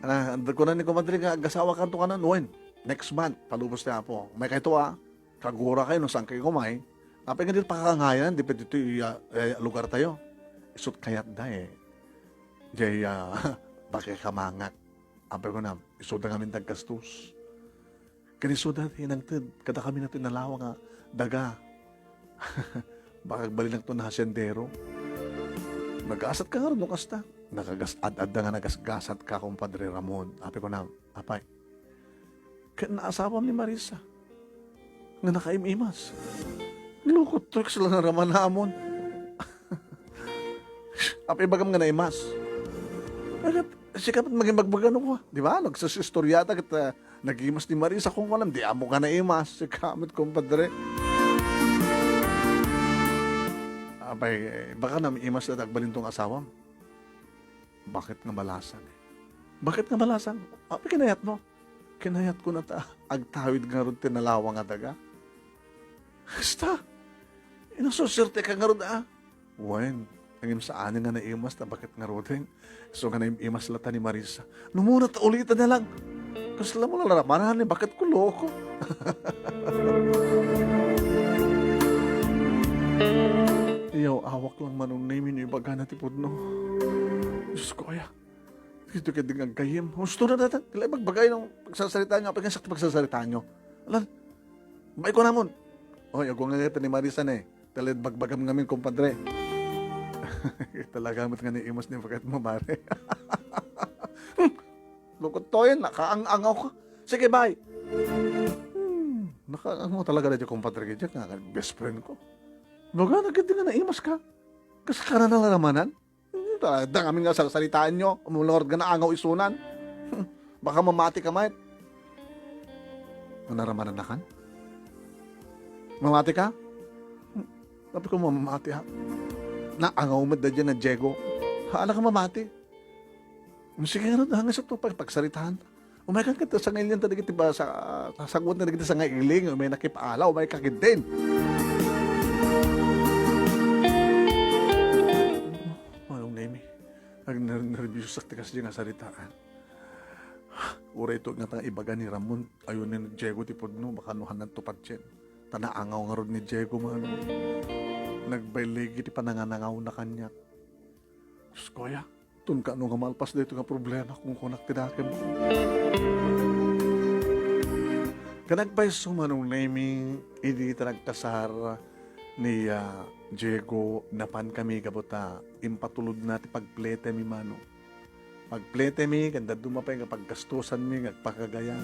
Ana, anda kuna ni kumpadre nga agasawakanto kanan, wen, next month, palubos ti Apo. Umaykayto, ah. Kagura kayo no saan kayo umay. Apay nga di pakakangayan, di pa ditoy, ah, eh, lugar tayo. Isut kayat da, eh. Jay, ah, pakikamangak. Apay ko na, isuda ngamin daggastos. Ken isuda ti nangted, kada kami na tinalawa nga daga. Baka agbalinakto na haciendero. Nagasat ka nga ron, no kasta? Nakagas-, ad-adda nga nagasgasat ka, kumpadre Ramon. Apay ko na, apay, ken naasawam ni Marisa nga nakaim-imas. Lukot to, kasla naramanamon. Apay ibagam nga naimas? Agad, sika met magimbagbaga no kua. Di ba? Nagsusistorya ta ket, ah, nagimas ni Marisa kung alam, di ammo ka naimas. Sika met, kumpadre. Apay, eh, baka naimas na agbalintong asawam. Bakit nga balasang? Bakit nga balasang? Apay kinayatmo? Kinayatko na ta agtawid ngarud ti nalawa nga daga. Kasta, inasusuerte ka ngarud, a? Wen, ngem saan nga naimas ta bakit ngaruden. Isu nga naimas latta ni Marisa. Numuna ta ulitan na lang. Kasla mo la ramanan ni bakit ko loko. Iyaw, awak lang manong naimin ibagana ti pudno. Diyos ko, aya. Dito ka din agkayem. Husto na datan. Tila ibagbagay ng pagsasarita nyo. Apay nga sakto pagsasarita nyo. Alan, bay ko namon. Oy, ago nga ngayat ni Marisa ne. Tila bagbagam ngamin, kumpadre. Talaga met nga ni imas ni bagat mo, mare. Lukot to yun, nakaang-angaw ka. Sige, bay. Hmm, nakaang-angaw talaga na dyan, kumpadre, kay Jack, nga best friend ko. Baga, nagkita nga naimas ka. Kas ka na nalaramanan? Hmm, talaga, amin nga sarsaritaan nyo. Umulungod nga naangaw isunan. Baka mamati ka, mate. Ano, naramanan na kan? Mamati ka? Hmm, sabi ko, mamati, ha? Naangaw met da dyan na Diego. Haan ka mamati. Hmm, sige nga, hanggang sa to, pag-, pagsaritaan. Umay kan ket sangailian ta dagiti ba-, sa-, sasagwat na dagiti sangailing, umay nakipaala, umay ka ket din. Manong Nemi, nagner-, nerbios ak ti kasdi nga saritaan. Uray to nga tang ibaga ni Ramon, ayon ni Diego ti pudno, baka no hanan to patien. Ta naangaw ngarud ni Diego, Manong. Nagbaligi ti pananganangawna kaniak. Diosko aya, ton kano nga malpas daytoy nga problema, kunkunak ti dakemko. Ket nagpayso, Manong Nemy, idi ta nagkasar ni, ah, Diego, napankami gapu ta impatulodna ti pagpletemi, Manong. Pagpletemi, ken dadduma pay nga paggastosanmi nga agpakagayan.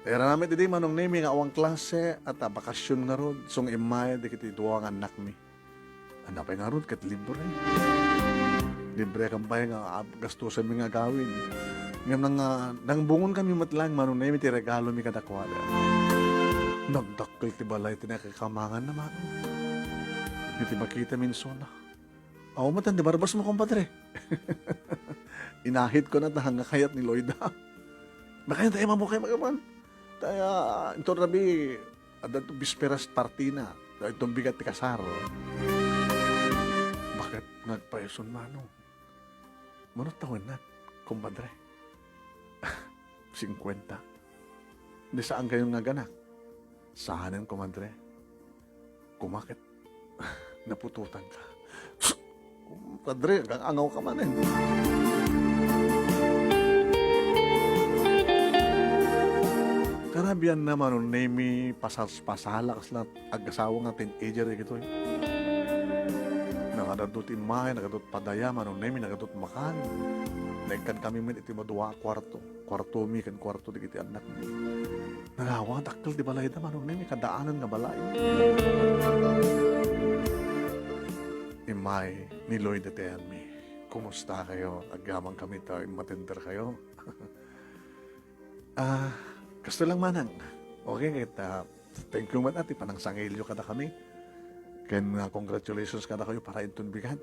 Iranami ti di, Manong Nemy, nga awan klase, ata bakasion ngarud, isu nga immay dagiti dua nga annakmi. Ania pay ngarud ket libre. Libre kan pay nga ab-, gastosanmi nga agawid. Ngem nang, ah, nangbungonkami met laeng, Manong Nemy, ti regalomi kadakuada. Nagdakkel ti balay ti nakikamanganna, Manong. Iti makitami insuna. Awan met ti barbasmo, kumpadre. Inahit ko na ta nga kayat ni Loida. Makayat tayo mamukay magapan. Kaya, ito rabi, adda to bisperas partina. Kaya itong bigat ti kasar. Bakit nagpaison, Manong? Manong tawennak, kumpadre? Singkuenta. Di saan kayo nga ganak? Saanen, kumpadre. Kumaket. Napututan ka. Kumpadre, ang angaw ka manen. Karabian na, Manong Nemy, pasal-, pasala kasla agasawa nga teenager dagitoy. Nagadaddut immay, nagadaddut padaya, Manong Nemy, nagadaddut makan. Naikkan kami met iti madua a kuarto. Kuartomi ken kuarto dagiti annakmi. Nalawa, dakkel ti balayda, Manong Nemy, kadaanan nga balay. Immay ni Loida ti ayanmi. Kumusta kayo? Agyaman kami ta immatender kayo. Ah, kasto lang, Manang. Okay, ket, ah, thank you met, ah, ti panangsangilyo kadakami. Ken, ah, congratulations kadakayo para inton bigat.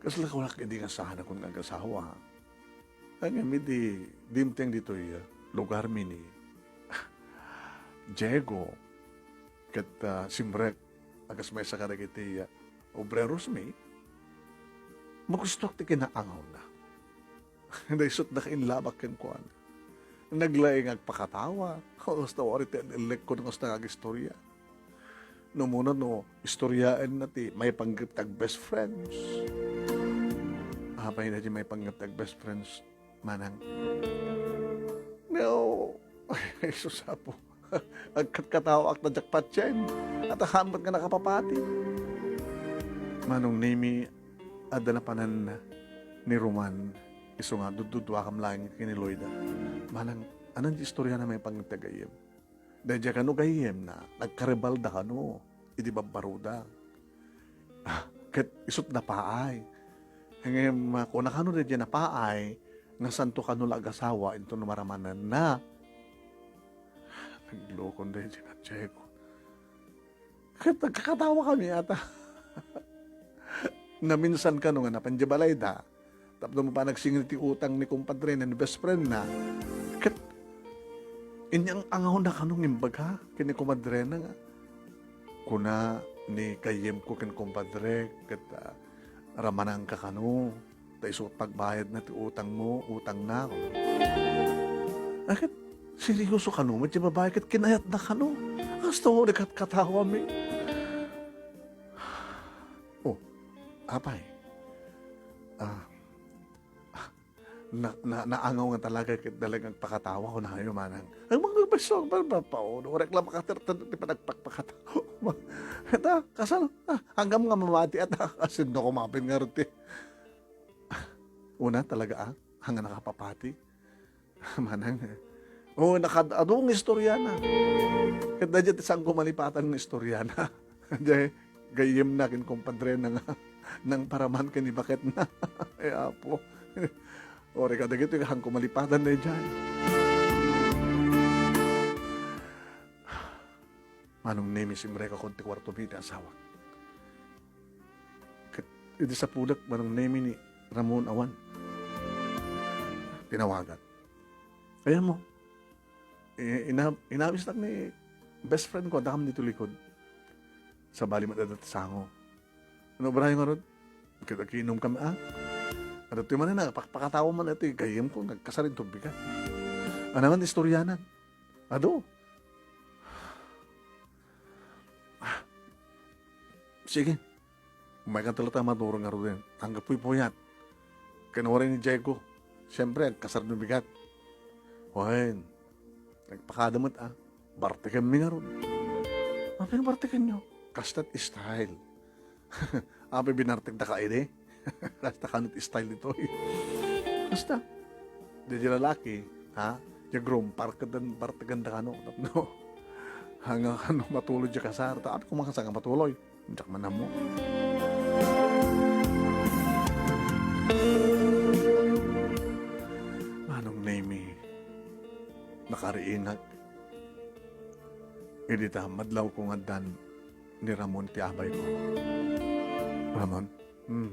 Kasla kawak idi nga saan akon nga agasawa. Ngem idi dimteng ditoy, ah, lugarmi ni Diego, ket, ah, simrek a kas maysa kadagiti, ah, obrerosmi, magustuak ti kinaangawna. Naisut da kainlabak kenkuana. Naglaing agpakatawa. Kasta wari ti an-, ellek ko nga kasta nga agistorya. No muna no, istoryaenna ti maipanggep ti agbest friends. Apay na di maipanggep ti agbest friends, Manang? No. Ay, sus, Apo. Agkatkatawaak ta diak patien. At akamot nga nakapapati. Manong Nemy, adda napanan ni Roman, isu nga dudduduakam laeng ken ni Loida. Manang, anan ti istorya na maipanggep ti gayyem? Daydiay kano gayyemna, nagkaribalda kano idi babbaroda. Ah, ket isut' napaay. Ngem, ah, kuna kano daydiay napaay nga santo kano la agasawa inton maramanenna. Naglukon daydiay a Diego. Ket nagkakatawa kami ata. Naminsan kano nga napan diay balayda. Tapno mapan agsingir ti utang ni kumpadrena, ni best friend na. Ket inyang-angawna kano nga imbaga ken ni kumadrena nga, kuna ni gayyemko ken kumpadre ket, ah, ramananka kano, ta isu pagbayadna ti utangmo, utangna. Ah, ket seryoso kano met ti babai ket kinayatna kano. Kasta, nagkatkatawami. Oh, apay. Ah, na, na, naangaw nga talaga ket talagang agpakatawa, kunayo, Manang. Ay, mga beso, ba, ba, pa, oh, no, reklam ka, ter-, ter-, ti panagpakpakatawa. Ita, kasano? Ah, hanggang nga mamati, ata, asin no, kumapin nga ruti. Una, talaga, ah, hanggang nakapapati. Manang, eh. Oh, nakad-, adung istorya na. Ket daydiay ti saan ko malipatan nga istorya na. Daydiay, gayyem na ken kumpadre na nga, nang paraman ken ni baket na. Ay, Apo. Ori ka dagiti, han ko malipatan daydiay. Manong Nemy, simrek ako ti kuarto mi ti asawak. Ket idi sapulek, Manong Nemy, ni Ramon awan. Tinawagan. Ayan mo, i-, ina-, inawisnak ni best friend ko, adda kami dito likod. Sabali met adda ti sango. Ano, obrayo ngarud? Ket agkiinom kami, ah. Adda ti manen, nagpakpakatawa man iti gayyem ko, nagkasar iti tubig, ah. Ano man, istoryanan. Adu, Sige. Umayka talaga maturog ngaruden. Anggapoy puyat. Ken uray ni Diego. Siyempre, agkasar no bigat. Wen, nagpakada met, ah. Bartekenmi ngarud. Apay nga bartekenyo? Kasta't style. Apay binartekdaka idi? Kasta kano ti style ditoy. Kasta. Di, di lalaki, ha? Di groom, parkedan, bartegan da kano. Tapno. Hanga kano matuloy di kasar. Ta, apay kumakasa nga matuloy. Diak man ammo. Manong Nemi, nakariingak. Idi ta, madlawko nga addan ni Ramon ti abayko. Ramon? Hmm.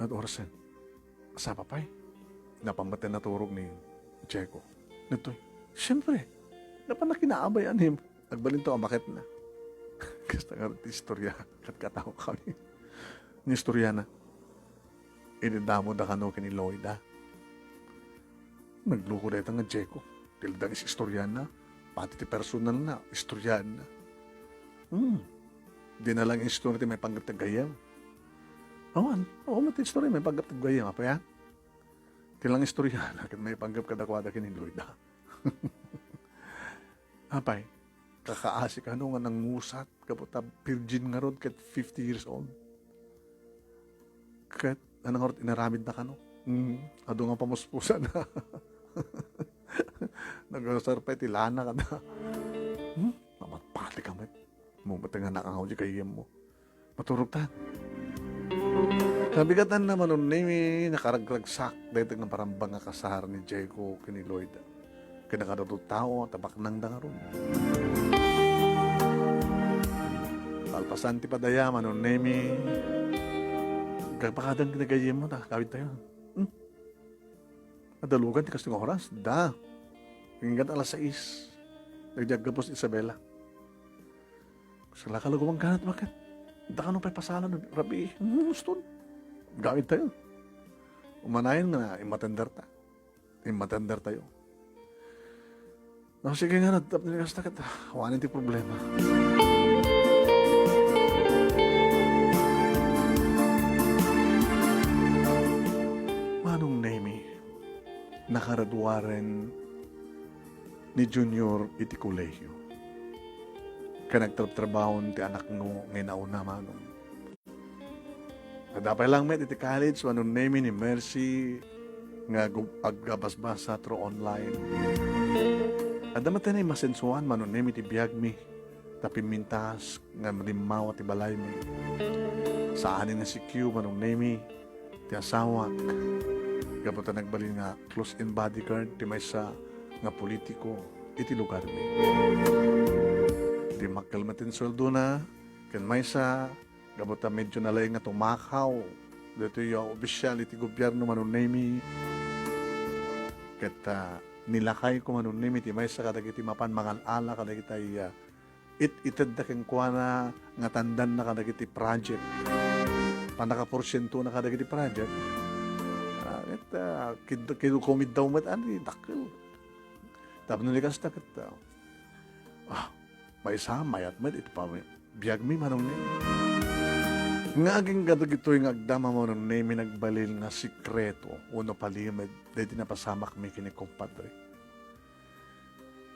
At orasen. Sapa pay? Napan met ti naturog ni Diego. Ditoy. Siyempre. Napan na kinaabay anim. Agbalinto a maketna. Kasta nga ti istorya. Kat kataw kami. Ni istorya na. Inidamo da kano ken ni Loida. Nagluko dayta nga Diego. Tilda nga is-istoryaanna. Pati ti personalna, istoryaanna. Hmm. Di na lang istorya ti maipanggep ti gayyem. Awan, oo, met istorya maipanggep ti gayyem, apay, ha? Ti lang istoryaanna, ket maipanggep kadakuada ken ni Loida. Apay, kakaasi kano nga nangusat, gapu ta virgin ngarud ket fifty years old. Ket, ano ngarud inaramidna kano? Hmm, adu nga pamuspusan. Nagasar pay ti lana kada. Hmm, mamatpati ka met. Mo, ba't nga nakangaw di gayyemmo? Maturog ta. Kabigatan na Manong Nemi, nakaragragsak, daytoy nga parambang nga kasar ni Diego ken ni Loida. Ken nakadua ti tao, tabaknang da ngarud. Kalpasan ti padaya, Manong Nemi, agpakada ken ni gayyemmo, ta, kawidtayo. Hmm? Adalugan ti kastoy nga oras? Da. Inggan alas sais. Dagiti aggapos Isabela. Sala ka laguang ganat, bakit? Da kano pay pasalan, rabii. Hmm, uston. Kawidtayo. Umanayon nga immatenderta. Immatendertayo. No, sige nga, nagtapno ni kasta ket, ah, awanen ti problema. Manong Nemi, nakaraduaren ni Junior iti kolehiyo. Ken nagtrabtrabaon ti anakno nga inauna, Manong. Adda pay lang met iti college, Manong Nemi, ni Mercy nga gu-, aggabasbasa through online. Adda met ti naimasensoan, Manong Nemi, ti biagmi, ta pimmintas nga rimmawa ti balaymi. Saanen nga sikyo, Manong Nemi, ti asawak, gapu ta nagbalin nga close-in bodyguard ti maysa nga politiko iti lugarmi. Dimmakkel met ti sueldona, ken maysa, gapu ta medyo nalaing nga tumakaw daytoy a opisyal iti gobierno, Manong Nemi. Ket, ah, nilakayko, Manong Nemi, ti maysa kadagiti mapan mangal-ala kadagiti, ah, it-itedda kenkuana nga tandanna kadagiti project. Pannakaporsientona kadagiti project. Ah, ket, ah, kid-, kid-, kumiddaw met, ani, dakkel. Tapno ni kasta ket, ah, ah, maysa, mayat met iti pami-, biagmi, Manong Nemi. Nga agingga dagitoy nga agdama, Manong Nemi, nagbalin nga sikreto wenno palimed daydi napasamakmi ken ni kumpadre.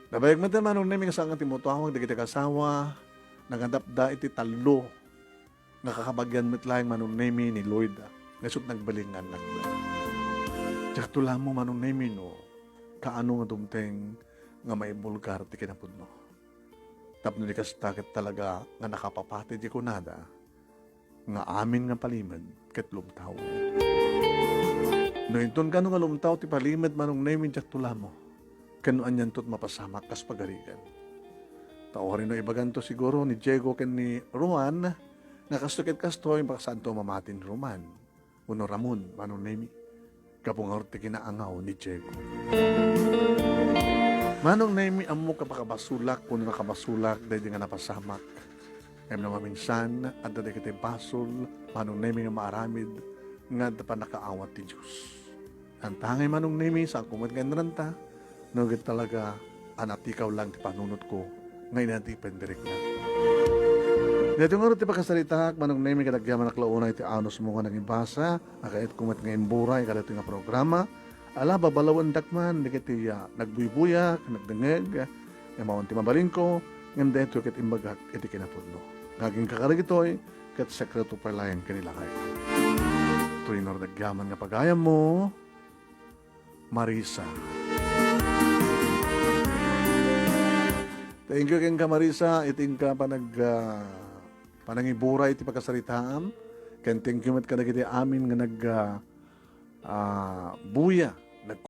Nabayag met, Manong Nemi, nga saan nga ti mutuawag dagiti asawa, nangadapda iti tallo nga kakabagian met laeng, Manong Nemi, ni Lloyd, nga isut' nagbalin nga annakda. Diakto la ammo, Manong Nemi, no kaano nga dumteng nga maibulgar ti kinapudno. Tapno di kasta ket talaga nga nakapapati ti kunada nga amin nga palimed ket lumtaw. No inton kano nga lumtaw ti palimed, Manong Nemi, diakto la ammo. Ken no anianto ti mapasamak kas pagarigan. Ta uray no ibaganto siguro ni Diego ken ni Roman, nga kastoy ket kastoy, baka saanto mamati ni Roman wenno Ramon, Manong Nemi, gapu ngarud ti kinaangaw ni Diego. Manong Nemi, ammok a pakabasolak wenno nakabasolak daydi nga napasamak. Ngem no maminsan, adda dagiti basol, Manong Nemi, nga maaramid nga adda pannakaawat ti Dios. Antangay, Manong Nemi, saanko met nga inranta, no ket talaga a natikaw lang ti panunotko nga inadipen direk na. Daytoy ngarud ti pakasaritaak, Manong Nemy, ket agyamanak la unay ti anusmo nga nangibasa, a kayatko met nga imburay kadaytoy nga programa. Ala, babalawendak man dagiti, ah, nagbuybuyak, nagdengngeg, nga mawan ti mabalinko, ngem daytoy ket imbagak iti kinapudno. Nga agingga kadagitoy, ket sekreto pay laeng ken ni lakayko. Toy ngarud agyaman nga pagayammo, Marisa. Thank you kenka, Marisa, iti inka panag-, ah, panangiburay iti pakasaritaam. Ken thank you met kadagiti amin nga nag-, ah, ah, buya, nag-